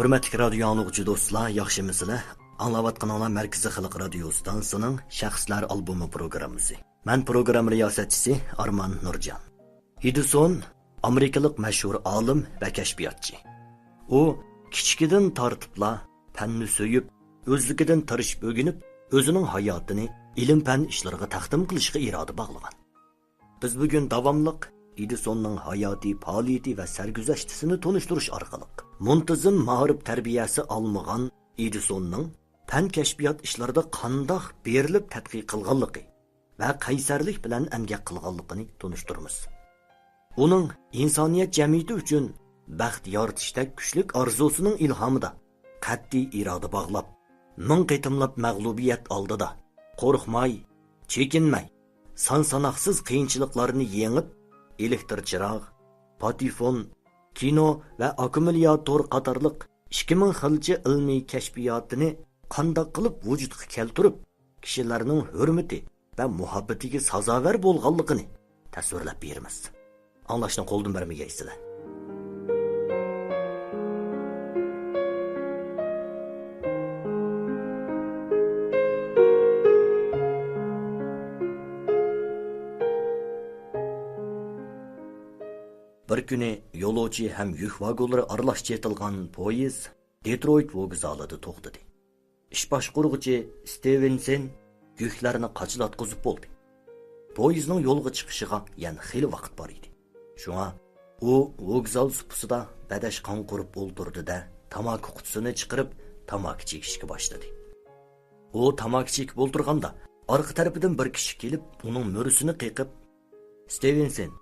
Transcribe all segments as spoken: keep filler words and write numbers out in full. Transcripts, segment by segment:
ھۆرمەتلىك رادىيو ئاڭلىغۇچى دوستلار، ياخشىمۇسىلەر؟ ئاڭلاۋاتقىنىڭلار مەركىزىي خەلق رادىيو ئىستانسىسىنىڭ شەخسلەر ئالبومى پروگراممىسى. مەن پروگرامما رىياسەتچىسى ئارمان نۇرجان. ئېدىسون ئامېرىكىلىق مەشھۇر ئالىم ۋە كەشپىياتچى. ئۇ كىچىكىدىن تارتىپلا پەننى سۆيۈپ، ئۆزلۈكىدىن تىرىشىپ ئۆگىنىپ، ئۆزىنىڭ ھاياتىنى ئىلىم-پەن ئىشلىرىغا تەقدىم قىلىشقا ئىرادە باغلىغان. بىز بۈگۈن داۋاملىق ئېدىسوننىڭ ھاياتىي پائالىيىتى ۋە سەرگۈزەشتىسىنى تونۇشتۇرۇش ئارقىلىق، مۇنتىزىم مائارىپ تەربىيەسى ئالمىغان ئېدىسوننىڭ پەن كەشپىيات ئىشلىرىدا قانداق بېرىلىپ تەتقىق قىلغانلىقى ۋە قەيسەرلىك بىلەن ئەمگەك قىلغانلىقىنى تونۇشتۇرىمىز. ئۇنىڭ ئىنسانىيەت جەمئىيىتى ئۈچۈن بەخت يارىتىشتەك كۈچلۈك ئارزۇسىنىڭ ئىلھامىدا قەتئىي ئىرادە باغلاپ، مىڭ قېتىملاپ مەغلۇبىيەت ئالدىدا قورقماي، چېكىنمەي، سان ساناقسىز قىيىنچىلىقلارنى يېڭىپ، ئېلېكتر چىراغ، پاتېفون، كىنو ۋە ئاككۇمۇلياتور قاتارلىق ئىككى مىڭ خىلچە ئىلمىي كەشپىياتىنى قانداق قىلىپ ۋۇجۇدقا كەلتۈرۈپ، كىشىلەرنىڭ ھۆرمىتى ۋە مۇھەببىتىگە سازاۋەر بولغانلىقىنى تەسۋىرلەپ بېرىمىز. ئاڭلاشنى قولدىن بەرمىگەيسىلەر. بىر كۈنى يولۇچى ھەم يۈك ۋاگونلىرى ئارىلاشتۇرۇلغان پويىز دېترويت ۋوگزالىدا توختىدى. ئىش باشقۇرغۇچى ستېۋېنسېن يۈكلەرنى قاچىلاتقۇزۇپ بولدى. پويىزنىڭ يولغا چىقىشىغا يەنە خېلى ۋاقىت بار ئىدى. شۇڭا ئۇ ۋوگزال سۇپىسىدا بەدەش قاڭقۇرۇپ ئولتۇردى-دە، تاماكا قۇتىسىنى چىقىرىپ، تاماكا چېكىشكە باشلىدى. ئۇ تاماكا چېكىپ ئولتۇرغاندا، ئارقا تەرىپىدىن بىر كىشى كېلىپ، ئۇنىڭ مۈرىسىنى قېقىپ، «ستېۋېنسېن،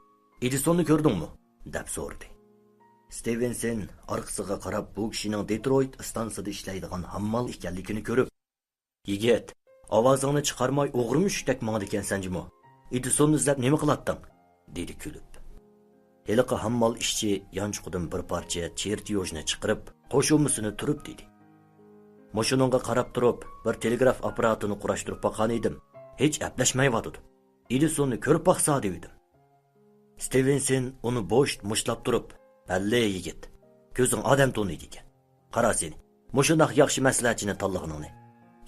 ئېدىسوننى كۆردۈڭمۇ؟» دەپ سورىدى. ستېۋېنسېن ئارقىسىغا قاراپ، بۇ كىشىنىڭ دېترويت ئىستانسىسىدا ئىشلەيدىغان ھاممال ئىكەنلىكىنى كۆرۈپ، «يىگىت، ئاۋازىڭنى چىقارماي ئوغرى مۈشۈكتەك ماڭىدىكەنسەن جۇمۇ. ئېدىسوننى ئىزدەپ نېمە قىلاتتىڭ؟» دېدى كۈلۈپ. ھېلىقى ھاممال ئىشچى يانچۇقىدىن بىر پارچە چېرتيوژنى چىقىرىپ، قوشۇمىسىنى تۈرۈپ دېدى، «مۇشۇنىڭغا قاراپ تۇرۇپ، بىر تېلېگراف ئاپپاراتىنى قۇراشتۇرۇپ باققان ئىدىم. ھېچ ئەپلەشمەيۋاتىدۇ. ئېدىسوننى كۆرۈپ باقسا دېۋىدىم.» ستېۋېنسېن ئۇنى بوش مۇشتلاپ تۇرۇپ، «بەللى، يىگىت، كۆزۈڭ ئادەم تونۇيدىكەن. قارا سېنى، مۇشۇنداق ياخشى مەسلىھەتچىنى تاللىغىنىڭنى.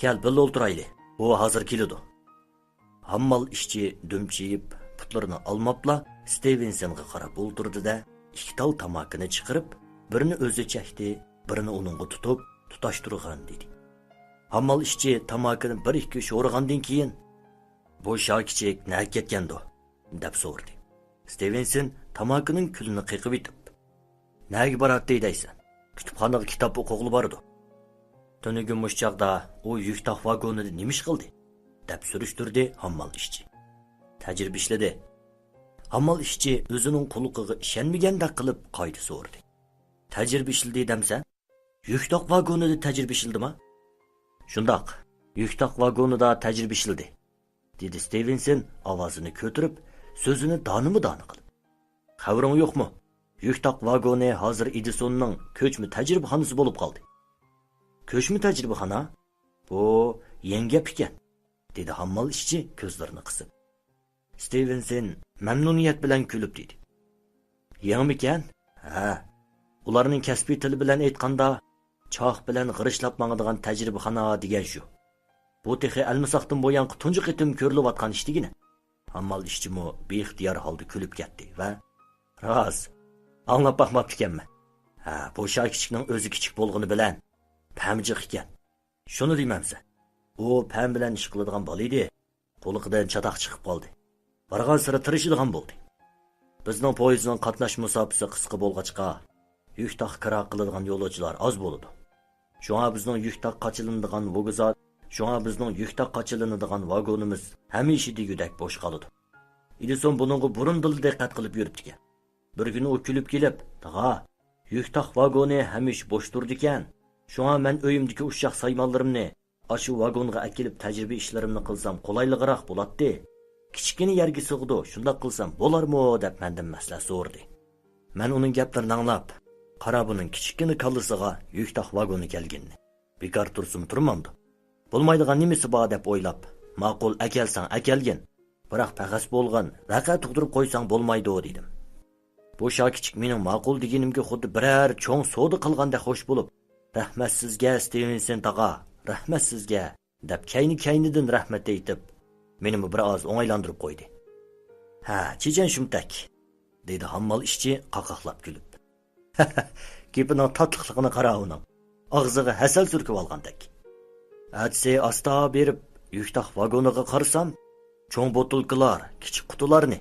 كەل، بىللە ئولتۇرايلى، ئۇ ھازىر كېلىدۇ.» ھاممال ئىشچى دۈمچىيىپ، پۇتلىرىنى ئالماپلا ستېۋېنسېنغا قاراپ ئولتۇردى-دە، ئىككى تال تاماكىنى چىقىرىپ، بىرىنى ئۆزى چەكتى، بىرىنى ئۇنىڭغا تۇتۇپ، تۇتاشتۇرغان دېدى. ھاممال ئىشچى تاماكىنى بىر-ئىككى شورىغاندىن كېيىن، «بۇ شاكىچىك نەگە كەتكەندۇ؟» دەپ سورىدى. ستېۋېنسېن تاماكىنىڭ كۈلىنى قېقىۋېتىپ، «نەگە باراتتى دەيسەن؟ كۇتۇپخانىغا كىتاب ئوقۇغىلى بارىدۇ.» «تۈنۈگۈن مۇشۇ چاغدا ئۇ يۈك تاق ۋاگونىدا نېمە ئىش قىلدى؟» دەپ سۈرۈشتۈردى ھاممال ئىشچى. «تەجرىبە ئىشلىدى.» ھاممال ئىشچى ئۆزىنىڭ قۇلىقىغا ئىشەنمىگەندەك قىلىپ قايتا سورىدى. «تەجرىبە ئىشلىدى دەمسەن؟ يۈك تاق ۋاگونىدا تەجرىبە ئىشلىدىما؟» «شۇنداق، يۈك تاق ۋاگونىدا تەجرىبە ئىشلىدى.» دېدى ستېۋېنسېن ئاۋازىنى كۆتۈرۈپ، سۆزىنى دانىمۇ دانا قىلىپ. «خەۋىرىڭ يوقمۇ؟ يۈك تاق ۋاگونى ھازىر ئېدىسوننىڭ كۆچمە تەجرىبىخانىسى بولۇپ قالدى.» «كۆچمە تەجرىبىخانا؟ بۇ يېڭى گەپ ئىكەن.» دېدى ھاممال ئىشچى كۆزلىرىنى قىسىپ. ستېۋېنسېن مەمنۇنىيەت بىلەن كۈلۈپ دېدى. «يېڭىمىكەن؟ ھە. ئۇلارنىڭ كەسپىي تىلى بىلەن ئېيتقاندا، چاق بىلەن غىرىشلاپ ماڭىدىغان تەجرىبىخانا دېگەن شۇ. بۇ تېخى ئەلمىساقتىن بۇيانقى تۇنجى قېتىم كۆرۈلۈۋاتقان ئىش» دېگىنى. ھاممال ئىشچىمۇ بىئىختىيار ھالدا كۈلۈپ كەتتى ۋە، «راست، ئاڭلاپ باقماپتىكەنمەن. ھە، بۇ شاكىچىكنىڭ ئۆزى كىچىك بولغىنى بىلەن پەمى جىق ئىكەن. شۇنى دېمەمسەن؟ ئۇ پەم بىلەن ئىش قىلىدىغان بالا ئىدى. قۇلىقىدىن چاتاق چىقىپ قالدى. بارغانسېرى تىرىشىدىغان بولدى. بىزنىڭ پويىزنىڭ قاتناش مۇساپىسى قىسقا بولغاچقا، يۈك تاق كىرا قىلىدىغان يولۇچىلار ئاز بولىدۇ. شۇڭا بىزنىڭ يۈك تاق قاچىلىنىدىغان ۋوگزال، شۇڭا بىزنىڭ يۈك تاق قاچىلىنىدىغان ۋاگونىمىز ھەمىشە دېگۈدەك بوش قالىدۇ.» ئېدىسون بۇنىڭغا بۇرۇندىنلا دىققەت قىلىپ يۈرۈپتىكەن. بىر كۈنى ئۇ كۈلۈپ كېلىپ، «تاغا، يۈك تاق ۋاگونى ھەمىشە بوش تۇرىدىكەن. شۇڭا مەن ئۆيۈمدىكى ئۇششاق سايمانلىرىمنى ئاشۇ ۋاگونغا ئەكېلىپ تەجرىبە ئىشلىرىمنى قىلسام قولايلىقراق بولاتتى. كىچىككىنە يەرگە سىغىدۇ، شۇنداق قىلسام بولارمۇ؟» دەپ مەندىن مەسلىھەت سورىدى. مەن ئۇنىڭ گەپلىرىنى ئاڭلاپ، «قارا، بۇنىڭ كىچىككىنە كاللىسىغا يۈك تاق ۋاگونى كەلگىنىنى. بىكار تۇرسىمۇ تۇرمامدۇ؟ بولمايدىغان نېمىسى بار؟» دەپ ئويلاپ، «ماقۇل، ئەكەلسەڭ ئەكەلگىن. بىراق پەخەس بولغان ۋەقە تۇغدۇرۇپ قويساڭ بولمايدۇ» دېدىم. بۇ شاكىچىك مېنىڭ ماقۇل دېگىنىمگە خۇددى بىرەر چوڭ سودا قىلغاندەك خوش بولۇپ، «رەھمەت سىزگە، ستېۋېنسېن تاغا، رەھمەت سىزگە» دەپ، كەينى-كەينىدىن رەھمەت ئېيتىپ، مېنىمۇ بىر ئاز ئوڭايلاندۇرۇپ قويدى. «ھە، چېچەن شۇمتەك» دېدى ھاممال ئىشچى قاقاقلاپ كۈلۈپ. گېپىنىڭ تاتلىقلىقىنى قارا ئۇنىڭ. ئاغزىغا ھەسەل سۈركىۋالغاندەك. ئەتىسى ئاستا بېرىپ، يۈكتاق ۋاگونىغا قارىسام، چوڭ بوتۇلكىلار، كىچىك قۇتىلارنى،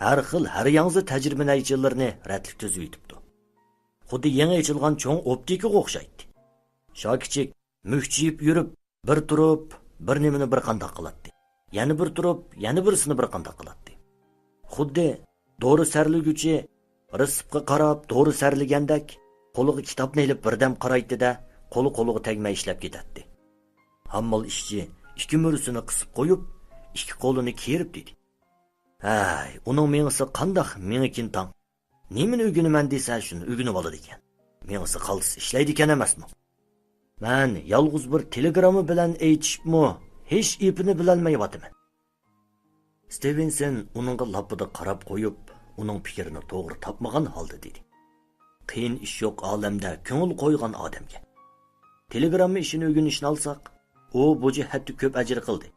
ھەر خىل، ھەر ياڭزا تەجرىبە نەيچىلىرىنى رەتلىك تۈزۈۋېتىپتۇ. خۇددى يېڭى ئېچىلغان چوڭ ئوپتىكىغا ئوخشايتتى. شاكىچىك مۈكچىيىپ يۈرۈپ، بىر تۇرۇپ، بىر نېمىنى بىر قانداق قىلاتتى. يەنە بىر تۇرۇپ، يەنە بىرسىنى بىر قانداق قىلاتتى. خۇددى دورا سەرلىگۈچى رېتسېپقا قاراپ دورا سەرلىگەندەك، قولىغا كىتابنى ئېلىپ بىردەم قارايتتى-دە، قولى قولىغا تەگمەي ئىشلەپ كېتەتتى. ھاممال ئىشچى ئىككى مۈرىسىنى قىسىپ قويۇپ، ئىككى قولىنى كېرىپ دېدى: «ھەي، ئۇنىڭ مېڭىسى قانداق مېڭىكىن تاڭ! نېمىنى ئۆگىنىمەن دېسە، شۇنى ئۆگىنىۋالىدىكەن. مېڭىسى قالتىس ئىشلەيدىكەن ئەمەسمۇ؟» مەن يالغۇز بىر تېلېگرامما بىلەن ئېيتىشىپمۇ ھېچ ئېپىنى بىلەلمەيۋاتىمەن. ستېۋېنسېن ئۇنىڭغا لاپپىدا قاراپ قويۇپ، ئۇنىڭ پىكرىنى توغرا تاپمىغان ھالدا دېدى: «قىيىن ئىش يوق ئالەمدە كۆڭۈل قويغان ئادەمگە. تېلېگرامما ئىشىنى ئۆگىنىشنى ئالساق، ئۇ بۇ جەھەتتە كۆپ ئەجىر قىلدى.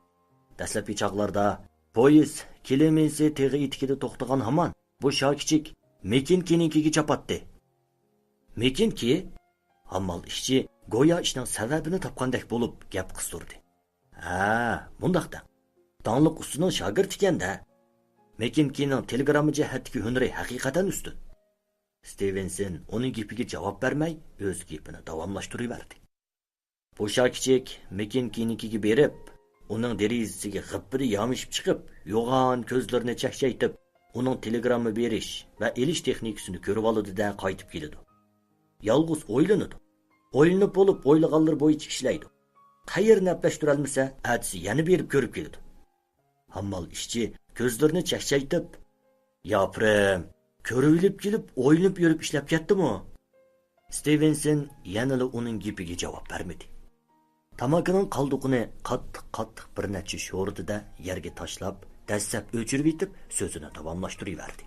دەسلەپكى چاغلاردا پويىز كلېمېنسى تېغى ئېتىكىدە توختىغان ھامان، بۇ شاكىچىك مېكىنكىنىڭكىگە چاپاتتى.» «مېكىنكى؟» ھاممال ئىشچى گويا ئىشنىڭ سەۋەبىنى تاپقاندەك بولۇپ گەپ قىستۇردى. «ھە، مۇنداق دەڭ. داڭلىق ئۇستىنىڭ شاگىرتى ئىكەن-دە. مېكىنكىنىڭ تېلېگرامما جەھەتتىكى ھۈنىرى ھەقىقەتەن ئۈستۈن.» ستېۋېنسېن ئۇنىڭ گېپىگە جاۋاب بەرمەي، ئۆز گېپىنى داۋاملاشتۇرۇۋەردى. بۇ شاكىچىك مېكىنكىنىڭكىگە بېرىپ، ئۇنىڭ دېرىزىسىگە غىپپىدە يامىشىپ چىقىپ، يوغان كۆزلىرىنى چەكچەيتىپ، ئۇنىڭ تېلېگرامما بېرىش ۋە ئېلىش تېخنىكىسىنى كۆرۈۋالىدۇ-دە، قايتىپ كېلىدۇ. يالغۇز ئويلىنىدۇ. ئويلىنىپ بولۇپ، ئويلىغانلىرى بويىچە ئىشلەيدۇ. قەيەرنى ئەپلەشتۈرەلمىسە، ئەتىسى يەنە بېرىپ كۆرۈپ كېلىدۇ. ھاممال ئىشچى كۆزلىرىنى چەكچەيتىپ، «ياپرىم، كۆرۈۋېلىپ كېلىپ، ئويلىنىپ يۈرۈپ ئىشلەپ كەتتىمۇ؟» ستېۋېنسېن يەنىلا ئۇنىڭ گېپىگە جاۋاب بەرمىدى. تاماكىنىڭ قالدۇقىنى قاتتىق-قاتتىق بىر نەچچە شورىدى-دە، يەرگە تاشلاپ، دەسسەپ ئۆچۈرۈۋېتىپ، سۆزىنى داۋاملاشتۇرۇۋەردى.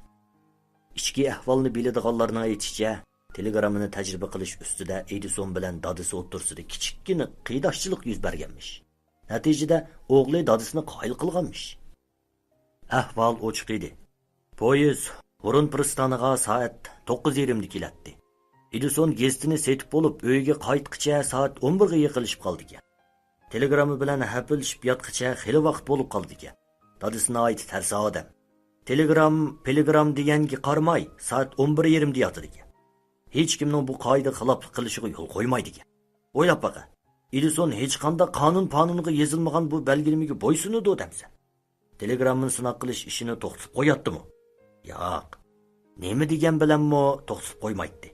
ئىچكى ئەھۋالنى بىلىدىغانلارنىڭ ئېيتىشىچە، تېلېگراممىنى تەجرىبە قىلىش ئۈستىدە ئېدىسون بىلەن دادىسى ئوتتۇرىسىدا كىچىككىنە قىيداشچىلىق يۈز بەرگەنمىش. نەتىجىدە ئوغلى دادىسىنى قايىل قىلغانمىش. ئەھۋال ئوچۇق ئىدى. پويىز ھۇرۇن پىرىستانىغا سائەت توققۇز يېرىمدە كېلەتتى. ئېدىسون گېزىتىنى سېتىپ بولۇپ، ئۆيىگە قايتقىچە سائەت ئون بىرغا يېقىنلىشىپ قالىدىكەن. تېلېگرامما بىلەن ھەپىلىشىپ ياتقىچە خېلى ۋاقىت بولۇپ قالىدىكەن. دادىسى ناھايىتى تەرسا ئادەم. تېلېگرام، پېلېگرام دېگەنگە قارىماي، سائەت ئون بىر يېرىمدە ياتىدىكەن. ھېچكىمنىڭ بۇ قائىدىگە خىلاپلىق قىلىشىغا يول قويمايدىكەن. ئويلاپ بېقە، ئېدىسون ھېچقانداق قانۇن-پانۇنغا يېزىلمىغان بۇ بەلگىلىمىگە بويسۇنىدۇ دەمسەن؟ تېلېگراممىنى سىناق قىلىش ئىشىنى توختىتىپ قوياتتىمۇ؟ ياق. نېمە دېگەن بىلەنمۇ توختىتىپ قويمايتتى.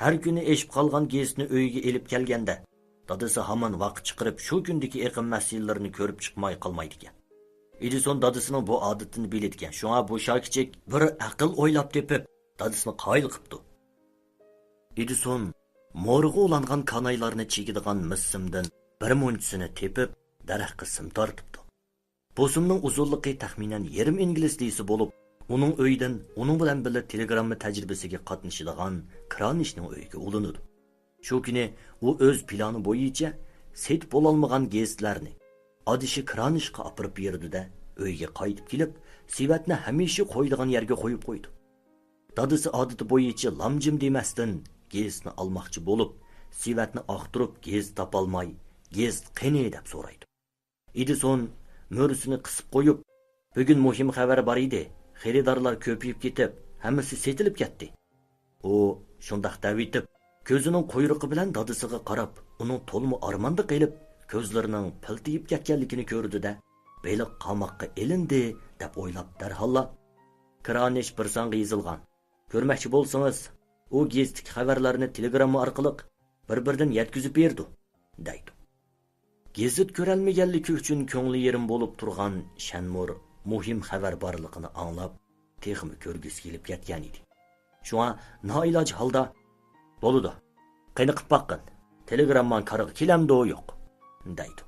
ھەر كۈنى ئېشىپ قالغان گېزىتنى ئۆيىگە ئېلىپ كەلگەندە، دادىسى ھامان ۋاقىت چىقىرىپ، شۇ كۈندىكى ئېقىم مەسىلىلىرىنى كۆرۈپ چىقماي قالمايدىكەن. ئېدىسون دادىسىنىڭ بۇ ئادىتىنى بىلىدىكەن، شۇڭا بۇ شاكىچىك بىر ئەقىل ئويلاپ تېپىپ، دادىسىنى قايىل قىپتۇ. ئېدىسون مورىغا ئۇلانغان كانايلارنى چىگىدىغان مىس سىمدىن بىر مۇنچىسىنى تېپىپ، دەرەخكە سىم تارتىپتۇ. بۇ سىمنىڭ ئۇزۇنلۇقى تەخمىنەن يېرىم ئىنگلىز لىسى بولۇپ، ئۇنىڭ ئۆيىدىن ئۇنىڭ بىلەن بىللە تېلېگرامما تەجرىبىسىگە قاتنىشىدىغان كرانىشنىڭ ئۆيىگە ئۇلىنىدۇ. شۇ كۈنى ئۇ ئۆز پىلانى بويىچە سېتىپ بولالمىغان گېزىتلەرنى ئادىشى كرانىشقا ئاپىرىپ بېرىدۇ-دە، ئۆيگە قايتىپ كېلىپ، سېۋەتنى ھەمىشە قويىدىغان يەرگە قويۇپ قويىدۇ. دادىسى ئادىتى بويىچە لامجىم دېمەستىن، گېزىتنى ئالماقچى بولۇپ، سېۋەتنى ئاختۇرۇپ، گېزىت تاپالماي، «گېزىت قېنى؟» دەپ سورايدۇ. ئېدىسون مۈرىسىنى قىسىپ قويۇپ، «بۈگۈن مۇھىم خەۋەر بار ئىدى، خېرىدارلار كۆپىيىپ كېتىپ، ھەممىسى سېتىلىپ كەتتى.» ئۇ شۇنداق دەۋېتىپ، كۆزىنىڭ قۇيرۇقى بىلەن دادىسىغا قاراپ، ئۇنىڭ تولىمۇ ئارماندا قېلىپ، كۆزلىرىنىڭ پىلتىيىپ كەتكەنلىكىنى كۆردى-دە، «بېلىق قاماققا ئېلىندى» دەپ ئويلاپ، دەرھاللا، «كرانىش بىر سانغا يېزىلغان. كۆرمەكچى بولسىڭىز، ئۇ گېزىتتىكى خەۋەرلەرنى تېلېگرامما ئارقىلىق بىر-بىرىدىن يەتكۈزۈپ بېرىدۇ» دەيدۇ. گېزىت كۆرەلمىگەنلىكى ئۈچۈن كۆڭلى يېرىم بولۇپ تۇرغان شەنمۇر مۇھىم خەۋەر بارلىقىنى ئاڭلاپ، تېخىمۇ كۆرگۈسى كېلىپ كەتكەن ئىدى. شۇڭا نائىلاج ھالدا، «بولىدۇ، قېنى قىپ باققىن، تېلېگرامماڭ كارىغا كېلەمدۇ يوق؟» دەيدۇ.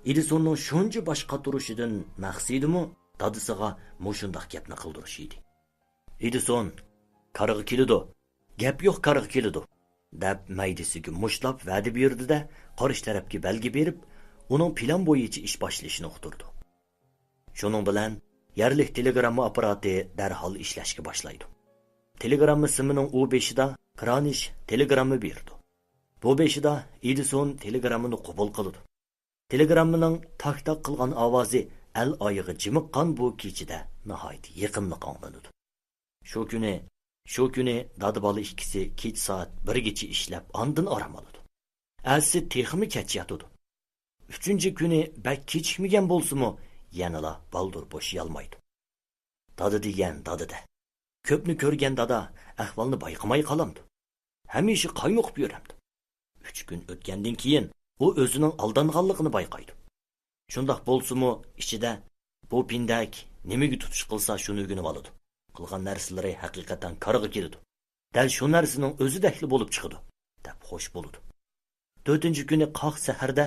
ئېدىسوننىڭ شۇنچە باش قاتۇرۇشىدىن مەقسىتىمۇ دادىسىغا مۇشۇنداق گەپنى قىلدۇرۇش ئىدى. ئېدىسون، «كارىغا كېلىدۇ، گەپ يوق، كارىغا كېلىدۇ. دەپ مەيدىسىگە مۇشتلاپ ۋەدە بېرىدۇ-دە، قارشى تەرەپكە بەلگە بېرىپ، ئۇنىڭ پىلان بويىچە ئىش باشلىشىنى ئۇقتۇرىدۇ. شۇنىڭ بىلەن يەرلىك تېلېگرامما ئاپپاراتى دەرھال ئىشلەشكە باشلايدۇ. تېلېگرامما سىمىنىڭ ئۇ بېشىدا كرانىش تېلېگرامما بېرىدۇ. بۇ بېشىدا ئېدىسون تېلېگراممىنى قوبۇل قىلىدۇ. تېلېگراممىنىڭ تاك-تاك قىلغان ئاۋازى ئەل ئايىغى جىمىققان بۇ كېچىدە ناھايىتى يېقىملىق ئاڭلىنىدۇ. شۇ كۈنى، شۇ كۈنى دادا-بالا ئىككىسى كېچە سائەت بىرگىچە ئىشلەپ، ئاندىن ئارام ئالىدۇ. ئەتىسى تېخىمۇ كەچ ياتىدۇ. ئۈچىنچى كۈنى بەك كېچىكمىگەن بولسىمۇ، يەنىلا بالدۇر بوشىيالمايدۇ. دادا دېگەن دادا-دە. كۆپنى كۆرگەن دادا ئەھۋالنى بايقىماي قالامدۇ؟ ھەمىشە قايمۇقۇپ يۈرەمدۇ؟ ئۈچ كۈن ئۆتكەندىن كېيىن ئۇ ئۆزىنىڭ ئالدانغانلىقىنى بايقايدۇ. شۇنداق بولسىمۇ ئىچىدە، بۇ پىندەك نېمىگە تۇتۇش قىلسا شۇنى ئۆگىنىۋالىدۇ. قىلغان نەرسىلىرى ھەقىقەتەن كارغا كېلىدۇ. دەل شۇ نەرسىنىڭ ئۆزىدەكلا بولۇپ چىقىدۇ، دەپ خوش بولىدۇ. تۆتىنچى كۈنى قاق سەھەردە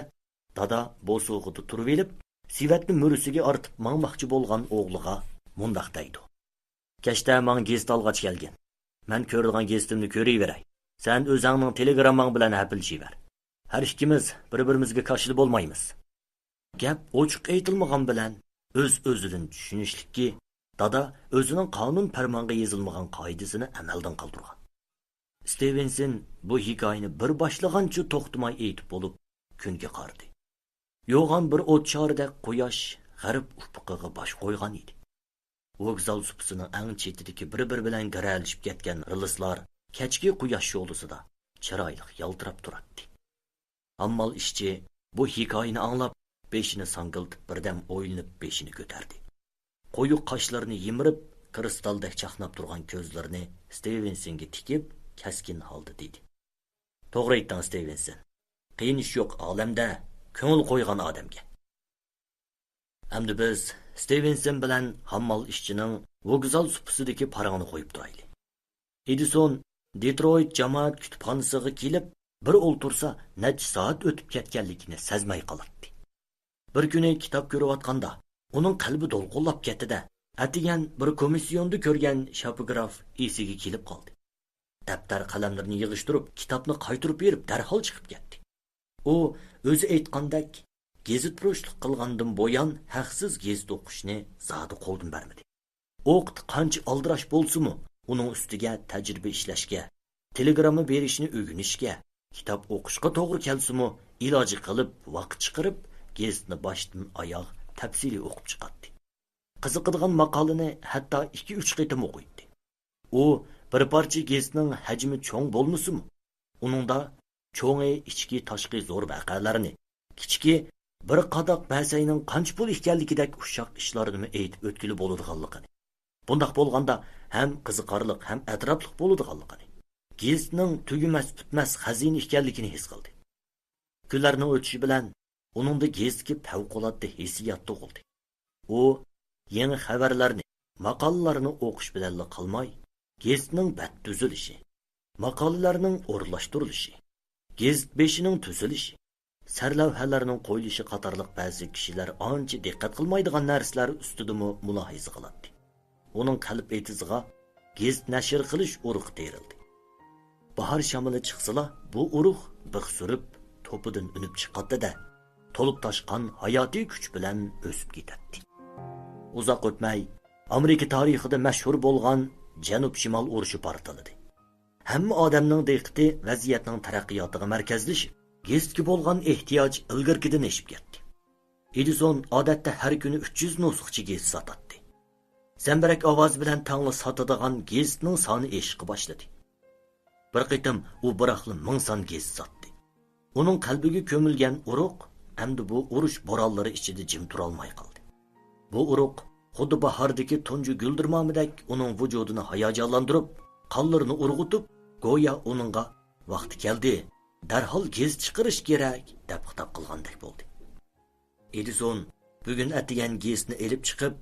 دادا بوسۇغىدا تۇرۇۋېلىپ، سېۋەتنى مۈرىسىگە ئارتىپ ماڭماقچى بولغان ئوغلىغا مۇنداق دەيدۇ: «كەچتە ماڭا گېزىت ئالغاچ كەلگىن. مەن كۆرىدىغان گېزىتىمنى كۆرۈۋېرەي. سەن ئۆزەڭنىڭ تېلېگرامماڭ بىلەن ھەپىلىشىۋەر. ھەر ئىككىمىز بىر-بىرىمىزگە كاشىلا بولمايمىز.» گەپ ئوچۇق ئېيتىلمىغان بىلەن، ئۆز-ئۆزىدىن چۈشىنىشلىككى، دادا ئۆزىنىڭ قانۇن پەرمانغا يېزىلمىغان قائىدىسىنى ئەمەلدىن قالدۇرغان. ستېۋېنسون بۇ ھېكايىنى بىر باشلىغانچە توختىماي ئېيتىپ بولۇپ، كۈنگە قارىدى. يوغان بىر ئوت شارىدەك قۇياش غەرب ئۇپۇقىغا باش قويغان ئىدى. ۋوگزال سۇپىسىنىڭ ئەڭ چېتىدىكى بىر-بىرى بىلەن گىرەلىشىپ كەتكەن رېلىسلار كەچكى قۇياش شولىسىدا چىرايلىق يالتىراپ تۇراتتى. ھاممال ئىشچى بۇ ھېكايىنى ئاڭلاپ، بېشىنى ساڭگىلتىپ، بىردەم ئويلىنىپ بېشىنى كۆتەردى. قويۇق قاشلىرىنى يىمىرىپ، كىرىستالدەك چاقناپ تۇرغان كۆزلىرىنى ستېۋېنسونغا تىكىپ، كەسكىن ھالدا دېدى: «توغرا ئېيتتىڭ، ستېۋېنسون. قىيىن ئىش يوق ئالەمدە كۆڭۈل قويغان ئادەمگە.» ئەمدى بىز ستېۋېنسون بىلەن ھاممال ئىشچىنىڭ ۋوگزال سۇپىسىدىكى پارىڭىنى قويۇپ تۇرايلى. ئېدىسون دېترويت جامائەت كۇتۇپخانىسىغا كېلىپ، بىر ئولتۇرسا، نەچچە سائەت ئۆتۈپ كەتكەنلىكىنى سەزمەي قالاتتى. بىر كۈنى كىتاب كۆرۈۋاتقاندا، ئۇنىڭ قەلبى دولقۇنلاپ كەتتى-دە، ئەتىگەن بىر كومىسسىيوندا كۆرگەن شاپىگراف ئېسىگە كېلىپ قالدى. دەپتەر قەلەملىرىنى يىغىشتۇرۇپ، كىتابنى قايتۇرۇپ بېرىپ، دەرھال چىقىپ كەتتى. ئۇ ئۆزى ئېيتقاندەك، گېزىتپۇرۇشلۇق قىلغاندىن بۇيان ھەقسىز گېزىت ئوقۇشنى زادى قولدىن بەرمىدى. ۋاقىت قانچە ئالدىراش بولسىمۇ، ئۇنىڭ ئۈستىگە تەجرىبە ئىشلەشكە، تېلېگرامما بېرىشنى ئۆگىنىشكە، كىتاب ئوقۇشقا توغرا كەلسىمۇ، ئىلاجى قىلىپ ۋاقىت چىقىرىپ، گېزىتنى باشتىن ئاياغ تەپسىلىي ئوقۇپ چىقاتتى. قىزىقىدىغان ماقالىنى ھەتتا ئىككى-ئۈچ قېتىم ئوقۇيتتى. ئۇ بىر پارچە گېزىتنىڭ ھەجمى چوڭ بولمىسىمۇ، ئۇنىڭدا چوڭى ئىچكى تاشقى زور ۋەقەلەرنى، كىچىكى بىر قاداق بەسەينىڭ قانچە پۇل ئىكەنلىكىدەك ئۇششاق ئىشلارنىمۇ ئېيتىپ ئۆتكىلى بولىدىغانلىقىنى، بۇنداق بولغاندا ھەم قىزىقارلىق، ھەم ئەتراپلىق بولىدىغانلىقىنى، گېزىتنىڭ تۈگىمەس پۈتمەس خەزىنە ئىكەنلىكىنى ھېس قىلدى. كۈنلەرنىڭ ئۆتۈشى بىلەن ئۇنىڭدا گېزىتكە پەۋقۇلئاددە ھېسسىيات تۇغۇلدى. ئۇ يېڭى خەۋەرلەرنى، ماقالىلەرنى ئوقۇش بىلەنلا قالماي، گېزىتنىڭ بەت تۈزۈلۈشى، ماقالىلەرنىڭ ئورۇنلاشتۇرۇلۇشى، گېزىت بېشىنىڭ تۈزۈلۈشى، سەرلەۋھەلەرنىڭ قويۇلۇشى قاتارلىق بەزى كىشىلەر ئانچە دىققەت قىلمايدىغان نەرسىلەر ئۈستىدىمۇ مۇلاھىزە قىلاتتى. ئۇنىڭ قەلب ئېتىزىغا گېزىت نەشر قىلىش ئۇرۇقى تېرىلدى. باھار شامىلى چىقسىلا، بۇ ئۇرۇق بىخ سۈرۈپ، توپىدىن ئۈنۈپ چىقاتتى-دە، تولۇپ تاشقان ھاياتىي كۈچ بىلەن ئۆسۈپ كېتەتتى. ئۇزاق ئۆتمەي، ئامېرىكا تارىخىدا مەشھۇر بولغان جەنۇب-شىمال ئۇرۇشى پارتلىدى. ھەممە ئادەمنىڭ دىققىتى ۋەزىيەتنىڭ تەرەققىياتىغا مەركەزلىشىپ، گېزىتكە بولغان ئېھتىياج ئىلگىرىكىدىن ئېشىپ كەتتى. ئېدىسون ئادەتتە ھەر كۈنى ئۈچ يۈز نۇسخىچە گېزىت ساتاتتى. زەمبىرەك ئاۋازى بىلەن تەڭلا ساتىدىغان گېزىتنىڭ سانى ئېشىشقا باشلىدى. بىر قېتىم ئۇ بىراقلا مىڭ سان گېزىت ساتتى. ئۇنىڭ قەلبىگە كۆمۈلگەن ئۇرۇق ئەمدى بۇ ئۇرۇش بورانلىرى ئىچىدە جىم تۇرالماي قالدى. بۇ ئۇرۇق خۇددى باھاردىكى تۇنجى گۈلدۈرمامىدەك ئۇنىڭ ۋۇجۇدىنى ھاياجانلاندۇرۇپ، قانلىرىنى ئۇرغۇتۇپ، گويا ئۇنىڭغا «ۋاقتى كەلدى، دەرھال گېزىت چىقىرىش كېرەك» دەپ خىتاب قىلغاندەك بولدى. ئېدىسون بۈگۈن ئەتىگەن گېزىتنى ئېلىپ چىقىپ،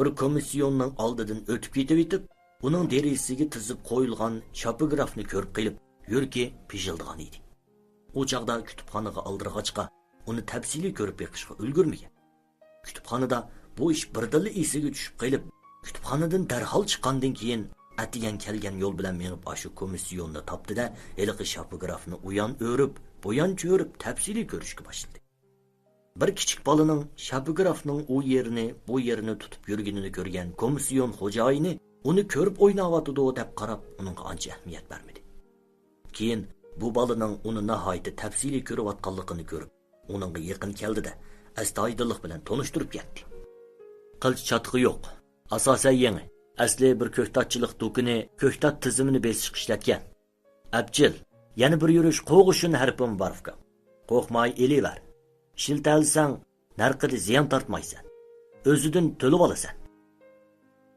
بىر كومىسسىيوننىڭ ئالدىدىن ئۆتۈپ كېتىۋېتىپ، ئۇنىڭ دېرىزىسىگە تىزىپ قويۇلغان شاپىگرافنى كۆرۈپ قېلىپ، يۈرىكى پىژىلدىغان ئىدى. ئۇ چاغدا كۇتۇپخانىغا ئالدىرىغاچقا، ئۇنى تەپسىلىي كۆرۈپ بېقىشقا ئۈلگۈرمىگەن. كۇتۇپخانىدا بۇ ئىش بىردىنلا ئېسىگە چۈشۈپ قېلىپ، كۇتۇپخانىدىن دەرھال چىققاندىن كېيىن، ئەتىگەن كەلگەن يول بىلەن مېڭىپ، ئاشۇ كومىسسىيوننى تاپتى-دە، ھېلىقى شاپوگرافنى ئۇيان ئۆرۈپ، بۇيان چۆرۈپ، تەپسىلىي كۆرۈشكە باشلىدى. بىر كىچىك بالىنىڭ شاپوگرافنىڭ ئۇ يېرىنى، بۇ يېرىنى تۇتۇپ يۈرگىنىنى كۆرگەن كومىسسىيون خوجايىنى ئۇنى كۆرۈپ ئويناۋاتىدۇ دەپ قاراپ، ئۇنىڭغا ئانچە ئەھمىيەت بەرمىدى. كېيىن بۇ بالىنىڭ ئۇنى ناھايىتى تەپسىلىي كۆرۈۋاتقانلىقىنى كۆرۈپ، ئۇنىڭغا يېقىن كەلدى-دە، ئەستايىدىللىق بىلەن تونۇشتۇرۇپ كەتتى. قىلچە چاتىقى يوق. ئاساسەن يېڭى. ئەسلى بىر كۆكتاتچىلىق دۇكىنى كۆكتات تىزىمىنى بېسىشقا ئىشلەتكەن. ئەپچىل، يەنە بىر يۈرۈش قوغۇشۇن ھەرپىمۇ بار ئۇكام. قورقماي ئېلىۋەر. ئىشلىتەلىسەڭ، نەرقىدە زىيان تارتمايسەن. ئۆزىدىن تۆلىۋالىسەن.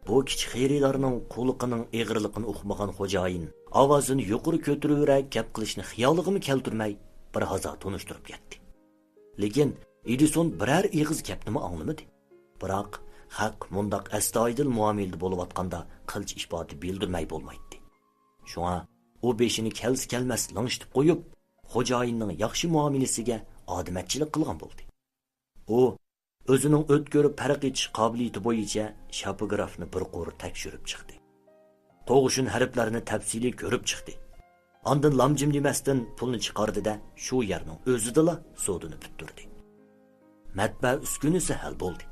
بۇ كىچىك خېرىدارنىڭ قۇلىقىنىڭ ئېغىرلىقىنى ئۇقمىغان خوجايىن ئاۋازىنى يۇقىرى كۆتۈرۈۋېرە گەپ قىلىشنى خىيالىغىمۇ كەلتۈرمەي، بىر ھازا تونۇشتۇرۇپ كەتتى. لېكىن ئېدىسون بىرەر ئېغىز گەپنىمۇ ئاڭلىمىدى. بىراق، خەق مۇنداق ئەستايىدىل مۇئامىلىدە بولۇۋاتقاندا قىلچە ئىپادە بىلدۈرمەي بولمايتتى. شۇڭا ئۇ بېشىنى كەلسە كەلمەس لىڭشىتىپ قويۇپ، خوجايىننىڭ ياخشى مۇئامىلىسىگە ئادىمەتچىلىك قىلغان بولدى. ئۇ ئۆزىنىڭ ئۆتكۈر پەرق ئېتىش قابىلىيىتى بويىچە شاپوگرافنى بىر قۇر تەكشۈرۈپ چىقتى. قوغۇشۇن ھەرپلەرنى تەپسىلىي كۆرۈپ چىقتى. ئاندىن لامجىم دېمەستىن پۇلنى چىقاردى-دە، شۇ يەرنىڭ ئۆزىدىلا سودىنى پۈتتۈردى. مەتبەئە ئۈسكۈنىسى ھەل بولدى.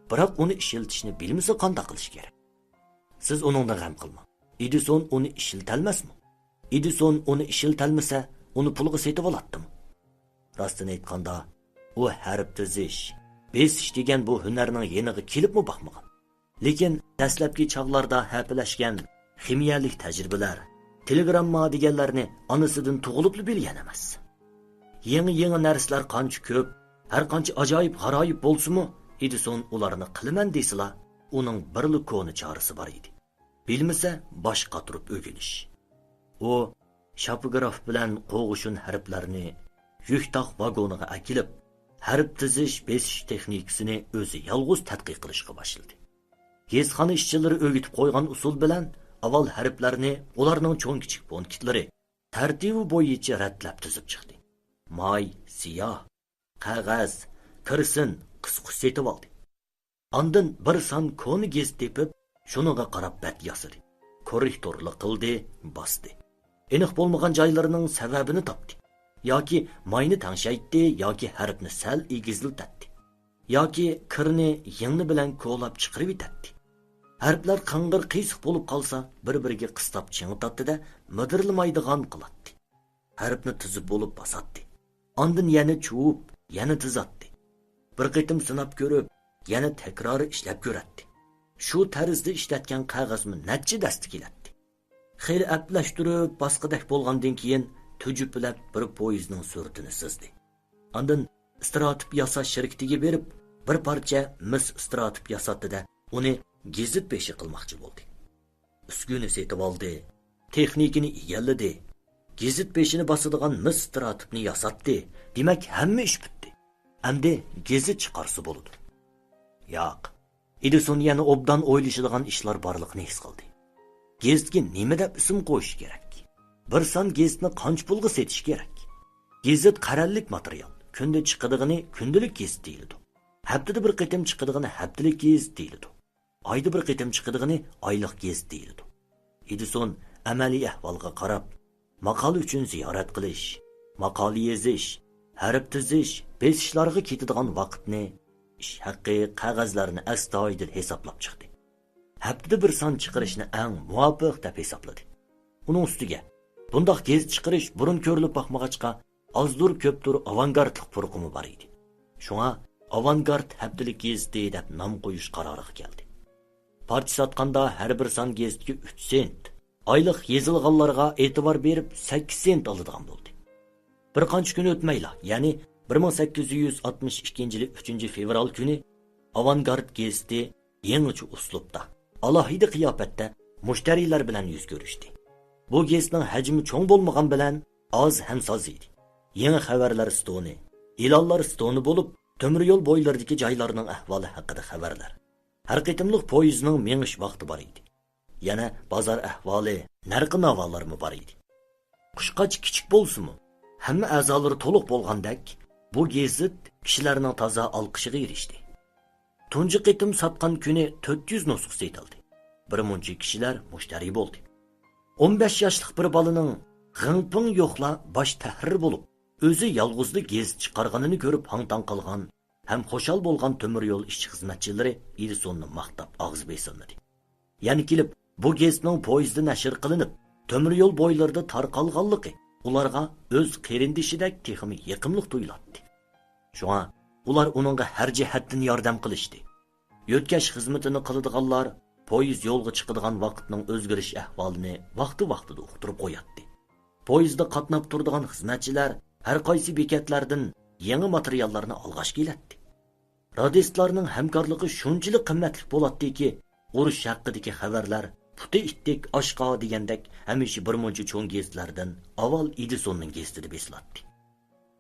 بىراق ئۇنى ئىشلىتىشنى بىلمىسە قانداق قىلىش كېرەك؟ سىز ئۇنىڭدىن غەم قىلماڭ. ئېدىسون ئۇنى ئىشلىتەلمەسمۇ؟ ئېدىسون ئۇنى ئىشلىتەلمىسە، ئۇنى پۇلغا سېتىۋالاتتىمۇ؟ راستىنى ئېيتقاندا، ئۇ ھەرپ تىزىش، بېسىش دېگەن بۇ ھۈنەرنىڭ يېنىغا كېلىپمۇ باقمىغان. لېكىن دەسلەپكى چاغلاردا ھەپىلەشكەن خىمىيەلىك تەجرىبىلەر، تېلېگرامما دېگەنلەرنى ئانىسىدىن تۇغۇلۇپلا بىلگەن ئەمەس. يېڭى-يېڭى نەرسىلەر قانچە كۆپ، ھەر قانچە ئاجايىپ-غارايىپ بولسىمۇ، ئېدىسون ئۇلارنى قىلىمەن دېسىلا، ئۇنىڭ بىرلا كونا چارىسى بار ئىدى. بىلمىسە، باش قاتۇرۇپ ئۆگىنىش. ئۇ شاپوگراف بىلەن قوغۇشۇن ھەرپلەرنى يۈك تاق ۋاگونىغا ئەكېلىپ، ھەرپ تىزىش، بېسىش تېخنىكىسىنى ئۆزى يالغۇز تەتقىق قىلىشقا باشلىدى. گېزىتخانا ئىشچىلىرى ئۆگىتىپ قويغان ئۇسۇل بىلەن ئاۋۋال ھەرپلەرنى ئۇلارنىڭ چوڭ-كىچىك پونكىتلىرى تەرتىپى بويىچە رەتلەپ تىزىپ چىقتى. ماي، سىياھ، قەغەز، كىرسىن، قىسقۇچ سېتىۋالدى. ئاندىن بىر سان كونا گېزىت تېپىپ، شۇنىڭغا قاراپ بەت ياسىدى. كوررېكتورلۇق قىلدى، باستى. ئېنىق بولمىغان جايلىرىنىڭ سەۋەبىنى تاپتى. ياكى ماينى تەڭشەيتتى، ياكى ھەرپنى سەل ئېگىزلىتەتتى. ياكى كىرنى يىڭنە بىلەن كولاپ چىقىرىۋېتەتتى. ھەرپلەر قىڭغىر قىيسىق بولۇپ قالسا، بىر-بىرىگە قىستاپ چىڭىتاتتى-دە، مىدىرلىمايدىغان قىلاتتى. ھەرپنى تىزىپ بولۇپ باساتتى. ئاندىن يەنە چۇۋۇپ، يەنە تىزاتتى. بىر قېتىم سىناپ كۆرۈپ، يەنە تەكرارى ئىشلەپ كۆرەتتى. شۇ تەرزدە ئىشلەتكەن قەغەزمۇ نەچچە دەستە كېلەتتى. خېلى ئەپلەشتۈرۈپ باسقۇدەك بولغاندىن كېيىن، تۈجۈپىلەپ بىر پويىزنىڭ سۈرىتىنى سىزدى. ئاندىن ئىستراتىپ ياساش شىركىتىگە بېرىپ، بىر پارچە مىس ئىستراتىپ ياساتتى-دە، ئۇنى گېزىت بېشى قىلماقچى بولدى. ئۈسكۈنە سېتىۋالدى، تېخنىكىنى ئىگىلىدى، گېزىت بېشىنى باسىدىغان مىس ئىستراتىپنى ياساتتى. دېمەك، ھەممە ئىش پۈتتى. ئەمدى گېزىت چىقارسا بولىدۇ. ياق، ئېدىسون يەنە ئوبدان ئويلىشىدىغان ئىشلار بارلىقىنى ھېس قىلدى. گېزىتكە نېمە دەپ ئىسىم قويۇش كېرەك؟ بىر سان گېزىتنى قانچە پۇلغا سېتىش كېرەك؟ گېزىت قەرەللىك ماتېرىيال، كۈندە چىقىدىغىنى كۈندىلىك گېزىت دېيىلىدۇ. ھەپتىدە بىر قېتىم چىقىدىغىنى ھەپتىلىك گېزىت دېيىلىدۇ. ئايدا بىر قېتىم چىقىدىغىنى ئايلىق گېزىت دېيىلىدۇ. ئېدىسون ئەمەلىي ئەھۋالغا قاراپ، ماقالە ئۈچۈن زىيارەت قىلىش، ماقالە يېزىش، ھەرپ تىزىش، بېسىشلارغا كېتىدىغان ۋاقىتنى، ئىش ھەققى، قەغەزلەرنى ئەستايىدىل ھېسابلاپ چىقتى. ھەپتىدە بىر سان چىقىرىشنى ئەڭ مۇۋاپىق دەپ ھېسابلىدى. ئۇنىڭ ئۈستىگە، بۇنداق گېزىت چىقىرىش بۇرۇن كۆرۈلۈپ باقمىغاچقا، ئازدۇر كۆپتۇر ئاۋانگارتلىق پۇرىقىمۇ بار ئىدى. شۇڭا ئاۋانگارت ھەپتىلىك گېزىتى دەپ نام قويۇش قارارىغا كەلدى. پارچە ساتقاندا ھەر بىر سان گېزىتكە ئۈچ سېنت، ئايلىق يېزىلغانلارغا ئېتىبار بېرىپ سەككىز سېنت ئالىدىغان بولدى. بىر قانچە كۈن ئۆتمەيلا، يەنى بىر مىڭ سەككىز يۈز ئاتمىش ئىككىنچى يىلى ئۈچىنچى فېۋرال كۈنى ئاۋانگارت گېزىتى يېڭىچە ئۇسلۇبتا، ئالاھىدە قىياپەتتە مۇشتەرىلەر بىلەن يۈز كۆرۈشتى. بۇ گېزىتنىڭ ھەجمى چوڭ بولمىغان بىلەن ئاز ھەم ساز ئىدى. يېڭى خەۋەرلەر ستونى، ئېلانلار ستونى بولۇپ، تۆمۈر يول بويلىرىدىكى جايلارنىڭ ئەھۋالى ھەققىدە خەۋەرلەر، ھەر قېتىملىق پويىزنىڭ مېڭىش ۋاقتى بار ئىدى. يەنە بازار ئەھۋالى، نەرخ-ناۋالارمۇ بار ئىدى. قۇشقاچ كىچىك بولسىمۇ، ھەممە ئەزالىرى تولۇق بولغاندەك، بۇ گېزىت كىشىلەرنىڭ تازا ئالقىشىغا ئېرىشتى. تۇنجى قېتىم ساتقان كۈنى تۆت يۈز نۇسخا سېتىلدى. بىر مۇنچە كىشىلەر مۇشتەرى بولدى. ئون بەش ياشلىق بىر بالىنىڭ غىڭپىڭ يوخلا باش تەھرىر بولۇپ، ئۆزى يالغۇزلا گېزىت چىقارغىنىنى كۆرۈپ ھاڭ-تاڭ قالغان ھەم خۇشال بولغان تۆمۈر يول ئىشچى خىزمەتچىلىرى ئېدىسوننى ماختاپ ئاغزى بېسىلمىدى. يەنە كېلىپ، بۇ گېزىتنىڭ پويىزدا نەشر قىلىنىپ، تۆمۈر يول بويلىرىدا تارقالغانلىقى ئۇلارغا ئۆز قېرىندىشىدەك تېخىمۇ يېقىملىق تۇيۇلاتتى. شۇڭا ئۇلار ئۇنىڭغا ھەر جەھەتتىن ياردەم قىلىشتى. يۆتكەش خىزمىتىنى قىلىدىغانلار پويىز يولغا چىقىدىغان ۋاقىتنىڭ ئۆزگىرىش ئەھۋالىنى ۋاقتى-ۋاقتىدا ئۇقتۇرۇپ قوياتتى. پويىزدا قاتناپ تۇرىدىغان خىزمەتچىلەر ھەر قايسى بېكەتلەردىن يېڭى ماتېرىياللارنى ئالغاچ كېلەتتى. رادىستلارنىڭ ھەمكارلىقى شۇنچىلىك قىممەتلىك بولاتتىكى، ئۇرۇش ھەققىدىكى خەۋەرلەر پۇتى ئىتتىك ئاشقا دېگەندەك ھەمىشە بىر مۇنچە چوڭ گېزىتلەردىن ئاۋۋال ئېدىسوننىڭ گېزىتىدە بېسىلاتتى.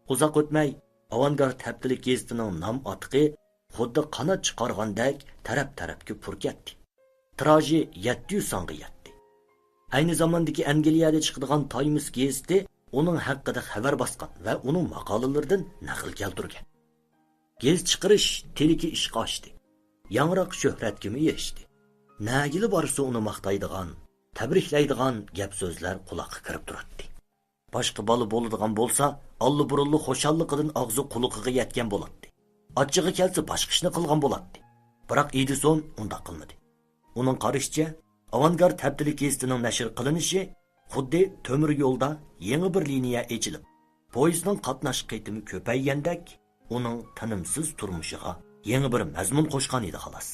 ئۇزاق ئۆتمەي، ئاۋانگارت ھەپتىلىك گېزىتىنىڭ نام ئاتىقى خۇددى قانات چىقارغاندەك تەرەپ-تەرەپكە پۇركەتتى. تىراژى يەتتە يۈز سانغا يەتتى. ئەينى زاماندىكى ئەنگلىيەدە چىقىدىغان تايمس گېزىتى ئۇنىڭ ھەققىدە خەۋەر باسقان ۋە ئۇنىڭ ماقالىلىرىدىن نەقىل كەلتۈرگەن. گېزىت چىقىرىش تىلىكى ئىشقا ئاشتى. ياڭراق شۆھرەتكىمۇ ئېرىشتى. نەگىلا بارسا ئۇنى ماختايدىغان، تەبرىكلەيدىغان گەپ-سۆزلەر قۇلاققا كىرىپ تۇراتتى. باشقا بالا بولىدىغان بولسا، ئاللىبۇرۇنلا خۇشاللىقىدىن ئاغزى قۇلىقىغا يەتكەن بولاتتى. ئاچچىقى كەلسە باشقا ئىشنى قىلغان بولاتتى. بىراق ئېدىسون ئۇنداق قىلمىدى. ئۇنىڭ قارىشىچە، ئاۋانگارت ھەپتىلىك گېزىتىنىڭ نەشر قىلىنىشى خۇددى تۆمۈر يولدا يېڭى بىر لىنىيە ئېچىلىپ، پويىزنىڭ قاتناش قېتىمى كۆپەيگەندەك، ئۇنىڭ تىنىمسىز تۇرمۇشىغا يېڭى بىر مەزمۇن قوشقان ئىدى، خالاس.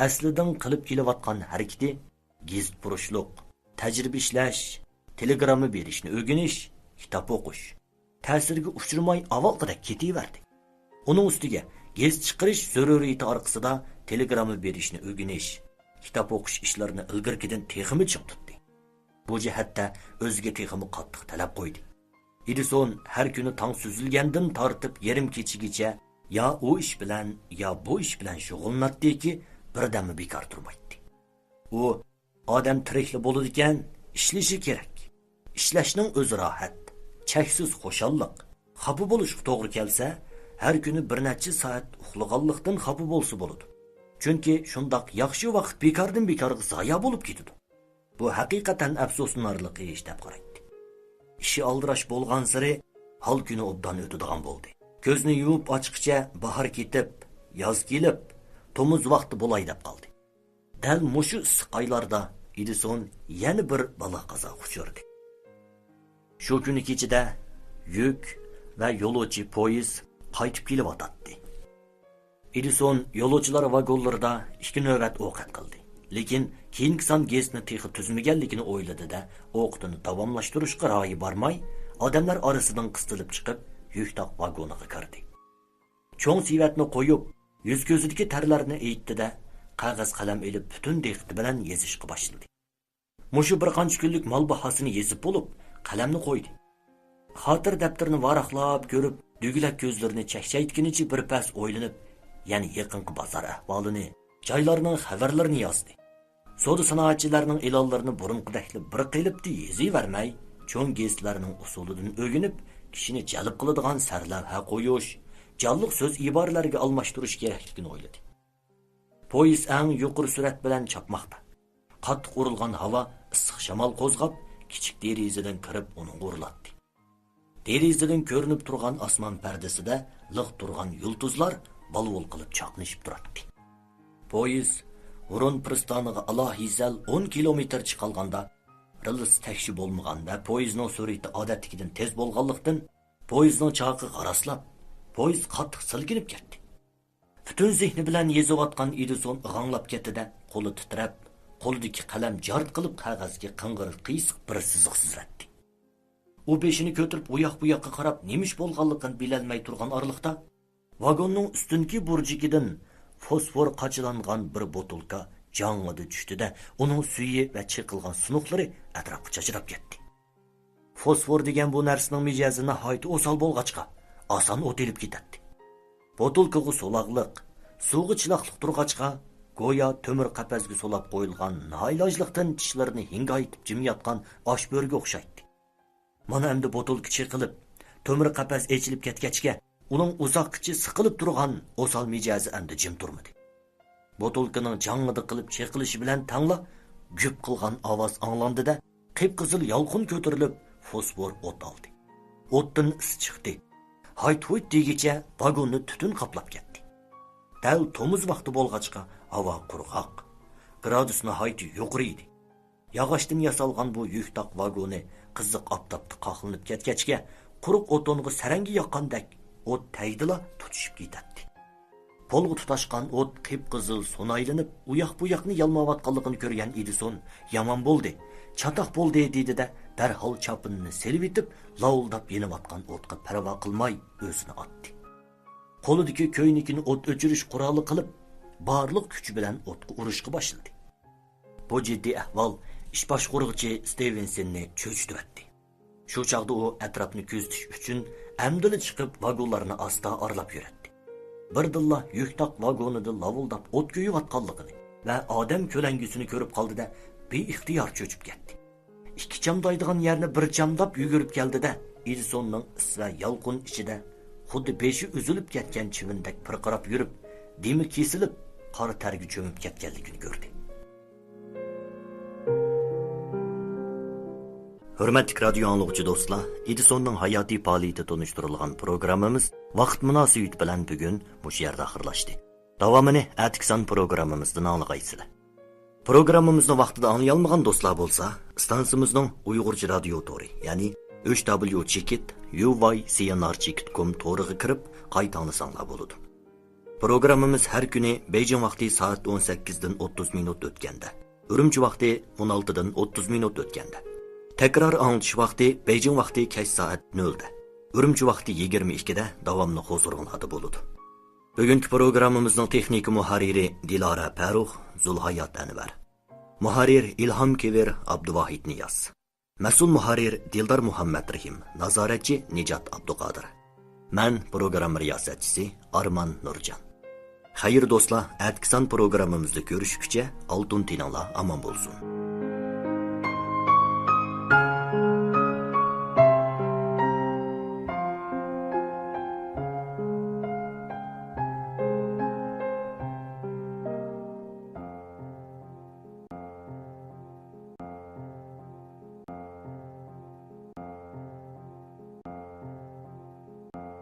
ئەسلىدىن قىلىپ كېلىۋاتقان ھەرىكىتى گېزىتپۇرۇشلۇق، تەجرىبە ئىشلەش، تېلېگرامما بېرىشنى ئۆگىنىش، كىتاب ئوقۇش. تەسىرگە ئۇچرىماي ئاۋۋالقىدەك كېتىۋەردى. ئۇنىڭ ئۈستىگە گېزىت چىقىرىش زۆرۈرىيىتى ئارقىسىدا تېلېگرامما بېرىشنى ئۆگىنىش، كىتاب ئوقۇش ئىشلىرىنى ئىلگىرىكىدىن تېخىمۇ چىڭ تۇتتى. بۇ جەھەتتە ئۆزىگە تېخىمۇ قاتتىق تەلەپ قويدى. ئېدىسون ھەر كۈنى تاڭ سۈزۈلگەندىن تارتىپ يېرىم كېچىگىچە يا ئۇ ئىش بىلەن، يا بۇ ئىش بىلەن شۇغۇللىناتتىكى، بىردەممۇ بىكار تۇرمايتتى. ئۇ ئادەم تىرىكلا بولىدىكەن، ئىشلىشى كېرەك. ئىشلەشنىڭ ئۆزى راھەت، چەكسىز خۇشاللىق. خاپا بولۇشقا توغرا كەلسە، ھەر كۈنى بىر نەچچە سائەت ئۇخلىغانلىقتىن خاپا بولسا بولىدۇ. چۈنكى شۇنداق ياخشى ۋاقىت بىكاردىن بىكارغا زايە بولۇپ كېتىدۇ. بۇ ھەقىقەتەن ئەپسۇسلىنارلىق ئىش دەپ قارايتتى. ئىشى ئالدىراش بولغانسېرى ھال كۈنى ئوبدان ئۆتىدىغان بولدى. كۆزنى يۇمۇپ ئاچقىچە باھار كېتىپ، ياز كېلىپ، تومۇز ۋاقتى بولاي دەپ قالدى. دەل مۇشۇ ئىسسىق ئايلاردا ئېدىسون يەنە بىر بالا-قازاغا ئۇچرىدى. شۇ كۈنى كېچىدە يۈك ۋە يولۇچى پويىز قايتىپ كېلىۋاتاتتى. ئېدىسون يولۇچىلار ۋاگونلىرىدا ئىككى نۆۋەت ئوقەت قىلدى. لېكىن كېيىنكى سان گېزىتنى تېخى تۈزمىگەنلىكىنى ئويلىدى-دە، ئوقىتىنى داۋاملاشتۇرۇشقا رايى بارماي، ئادەملەر ئارىسىدىن قىستىلىپ چىقىپ، يۈك تاق ۋاگونىغا كىردى. چوڭ سېۋەتنى قويۇپ، يۈز-كۆزىدىكى تەرلەرنى ئېيتتى-دە، قەغەز قەلەم ئېلىپ، پۈتۈن دىققىتى بىلەن يېزىشقا باشلىدى. مۇشۇ بىر قانچە كۈنلۈك مال باھاسىنى يېزىپ بولۇپ، قەلەمنى قويدى. خاتىرە دەپتىرىنى ۋاراقلاپ كۆرۈپ، دۈگىلەك كۆزلىرىنى چەكچەيتكىنىچە بىر پەس ئويلىنىپ، يەنە يېقىنقى بازار ئەھۋالىنى، جايلارنىڭ خەۋەرلىرىنى يازدى. سودا سانائەتچىلەرنىڭ ئېلانلىرىنى بۇرۇنقىدەكلا بىر قېلىپتا يېزىۋەرمەي، چوڭ گېزىتلەرنىڭ ئۇسۇلىدىن ئۆگىنىپ، كىشىنى جەلپ قىلىدىغان سەرلەۋھە قويۇش، جانلىق سۆز ئىبارىلەرگە ئالماشتۇرۇش كېرەكلىكىنى ئويلىدى. پويىز ئەڭ يۇقىرى سۈرئەت بىلەن چاپماقتا. قاتتىق ئۇرۇلغان ھاۋا ئىسسىق شامال قوزغاپ، كىچىك دېرىزىدىن كىرىپ ئۇنىڭغا ئۇرۇلاتتى. دېرىزىدىن كۆرۈنۈپ تۇرغان ئاسمان پەردىسىدە لىق تۇرغان يۇلتۇزلار بالۋۇل قىلىپ چاقنىشىپ تۇراتتى. پويىز ھۇرۇن پىرىستانىغا ئالاھىزەل ئون كىلومېتىر چىقالغاندا، رېلىس تەكشى بولمىغان ۋە پويىزنىڭ سۈرئىتى ئادەتتىكىدىن تېز بولغانلىقتىن، پويىزنىڭ چاقى غاراسلاپ، پويىز قاتتىق سىلكىنىپ كەتتى. پۈتۈن زېھنى بىلەن يېزىۋاتقان ئېدىسون ئىغاڭلاپ كەتتى-دە، قولى تىترەپ، قولىدىكى قەلەم جارت قىلىپ قەغەزگە قىڭغىر قىيسىق بىر سىزىق سىزىۋەتتى. ئۇ بېشىنى كۆتۈرۈپ ئۇياق-بۇياققا قاراپ نېمە ئىش بولغانلىقىنى بىلەلمەي تۇرغان ئارىلىقتا، ۋاگوننىڭ ئۈستۈنكى بۇرجىكىدىن فوسفور قاچىلانغان بىر بوتۇلكا جاڭڭىدە چۈشتى-دە، ئۇنىڭ سۈيى ۋە چېقىلغان سۇنۇقلىرى ئەتراپقا چاچراپ كەتتى. فوسفور دېگەن بۇ نەرسىنىڭ مىجەزى ناھايىتى ئوسال بولغاچقا، ئاسان ئوت ئېلىپ كېتەتتى. بوتۇلكىغا سولاقلىق، سۇغا چىلاقلىق تۇرغاچقا، گويا تۆمۈر قەپەسكە سولاپ قويۇلغان نائىلاجلىقتىن چىشلىرىنى ھىڭگايتىپ جىم ياتقان ئاچ بۆرىگە ئوخشايتتى. مانا ئەمدى بوتۇلكا چېقىلىپ، تۆمۈر قەپەس ئېچىلىپ كەتكەچكە، ئۇنىڭ ئۇزاققىچە سىقىلىپ تۇرغان ئوسال مىجەزى ئەمدى جىم تۇرمىدى. بوتۇلكىنىڭ جاڭڭىدە قىلىپ چېقىلىشى بىلەن تەڭلا گۈپ قىلغان ئاۋاز ئاڭلاندى-دە، قىپقىزىل يالقۇن كۆتۈرۈلۈپ، فوسفور ئوت ئالدى. ئوتتىن ئىس چىقتى. ھايت-ھۇيت دېگىچە ۋاگوننى تۈتۈن قاپلاپ كەتتى. دەل تومۇز ۋاقتى بولغاچقا، ھاۋا قۇرغاق. گرادۇس ناھايىتى يۇقىرى ئىدى. ياغاچتىن ياسالغان بۇ يۈك تاق ۋاگونى قىزىق ئاپتاپتا قاقلىنىپ كەتكەچكە، قۇرۇق ئوتۇنغا سەرەڭگە ياققاندەك ئوت تەگدىلا تۇتىشىپ كېتەتتى. پولغا تۇتاشقان ئوت قىپقىزىل سۇنايلىنىپ، ئۇياق-بۇياقنى يالماۋاتقانلىقىنى كۆرگەن ئېدىسون، «يامان بولدى، چاتاق بولدى» دېدى-دە، دەرھال چاپىنىنى سېلىۋېتىپ، لاۋۇلداپ يېنىۋاتقان ئوتقا پەرۋا قىلماي ئۆزىنى ئاتتى. قولىدىكى كۆينىكىنى ئوت ئۆچۈرۈش قورالى قىلىپ، بارلىق كۈچى بىلەن ئوتقا ئۇرۇشقا باشلىدى. بۇ جىددىي ئەھۋال ئىش باشقۇرغۇچى ستېۋېنسننى چۆچۈتۈۋەتتى. شۇ چاغدا ئۇ ئەتراپنى كۆزىتىش ئۈچۈن ئەمدىلا چىقىپ، ۋاگونلارنى ئاستا ئارىلاپ يۈرەتتى. بىردىنلا يۈك تاق ۋاگونىدا لاۋۇلداپ ئوت كۆيۈۋاتقانلىقىنى ۋە ئادەم كۆلەڭگىسىنى كۆرۈپ قالدى-دە، بىئىختىيار چۆچۈپ كەتتى. ئىككى چامدايدىغان يەرنى بىر چامداپ يۈگۈرۈپ كەلدى-دە، ئېدىسوننىڭ ئىس ۋە يالقۇن ئىچىدە خۇددى بېشى ئۈزۈلۈپ كەتكەن چىۋىندەك پىرقىراپ يۈرۈپ، دېمى كېسىلىپ، قارا تەرگە چۆمۈپ كەتكەنلىكىنى كۆردى. ھۆرمەتلىك رادىيو ئاڭلىغۇچى دوستلار، ئېدىسوننىڭ ھاياتىي پائالىيىتى تونۇشتۇرۇلغان پروگراممىمىز ۋاقىت مۇناسىۋىتى بىلەن بۈگۈن مۇشۇ يەردە ئاخىرلاشتى. داۋامىنى ئەتىكى سان پروگراممىمىزدىن ئاڭلىغايسىلەر. پروگراممىمىزنى ۋاقتىدا ئاڭلىيالمىغان دوستلار بولسا، ئىستانسىمىزنىڭ ئۇيغۇرچە رادىيو تورى، يەنى ئۈچ دابليۇ چېكىت يۇ ۋاي سى ئېن ئار چېكىت كوم تورىغا كىرىپ قايتا ئاڭلىساڭلار بولىدۇ. پروگراممىمىز ھەر كۈنى بېيجىڭ ۋاقتى سائەت ئون سەككىزدىن ئوتتۇز مىنۇت ئۆتكەندە، ئۈرۈمچى ۋاقتى ئون ئالتىدىن ئوتتۇز مىنۇت ئۆتكەندە، تەكرار ئاڭلىتىش ۋاقتى بېيجىڭ ۋاقتى كەچ سائەت نۆلدە، ئۈرۈمچى ۋاقتى يىگىرمە ئىككىدە داۋاملىق ھۇزۇرۇڭلاردا بولىدۇ. بۈگۈنكى پروگراممىمىزنىڭ تېخنىكا مۇھەررىرى دىلارا پەرۇخ، زۇلھايات ئەنۋەر. مۇھەررىر ئىلھام كېۋىر، ئابدۇۋاھىت نىياز. مەسئۇل مۇھەررىر دىلدار مۇھەممەترېھىم، نازارەتچى نىجات ئابدۇقادىر. مەن پروگرامما رىياسەتچىسى ئارمان نۇرجان. خەير دوستلار، ئەتىكى سان پروگراممىمىزدا كۆرۈشكۈچە ئالتۇن تېنىڭلار ئامان بولسۇن.